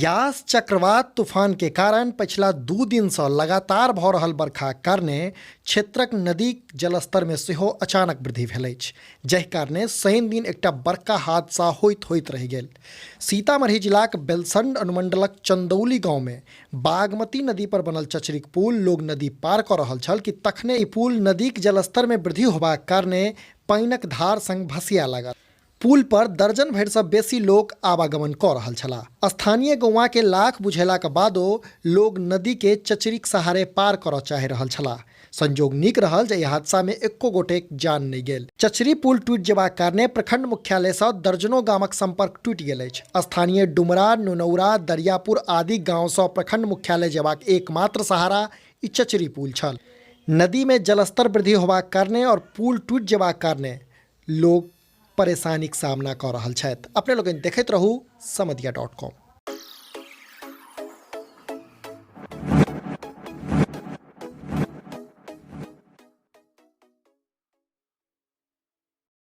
यास चक्रवात तूफान के कारण पछिला 2 दिन सँ लगातार भऽ रहल बरखाक कारणे क्षेत्रक नदीक जलस्तर मे सेहो अचानक वृद्धि भेल अछि, जाहि कारणे शनि दिन एकटा बड़का हादसा होइत होइत रहि गेल। सीतामढ़ी जिलाक बेलसंड अनुमंडलक चंदौली गांव मे बागमती नदी पर बनल चचरीक पुल लोग नदी पार कऽ रहल छल कि तखने ई पुल नदीक जलस्तर मे वृद्धि होबाक कारणे पानिक धार संग भसिया लागल। पुल पर दर्जन भरि सँ बेसी लोक आवागमन कऽ रहल छलाह। स्थानीय गौआं के लाख बुझेलाक बादो लोग नदी के चचरीक सहारे पार करऽ चाहि रहल छलाह। संजोग नीक रहल जे एहि हादसा मे एको गोटेक जान नहि गेल। चचरी पुल टूटि जेबाक कारणे प्रखंड मुख्यालय सँ दर्जनों गामक संपर्क टूटि गेल अछि। स्थानीय डुमरा, नुनौरा, दरियापुर आदि गांव सँ प्रखंड मुख्यालय जेबाक एकमात्र सहारा ई चचरी पुल छल। नदी मे जलस्तर वृद्धि होबाक कारणे और पुल टूटि जेबाक कारणे लोक परेशानीक सामना कऽ रहल छथि। अपने लोकनि देखैत रहू समदिया डॉट कॉम।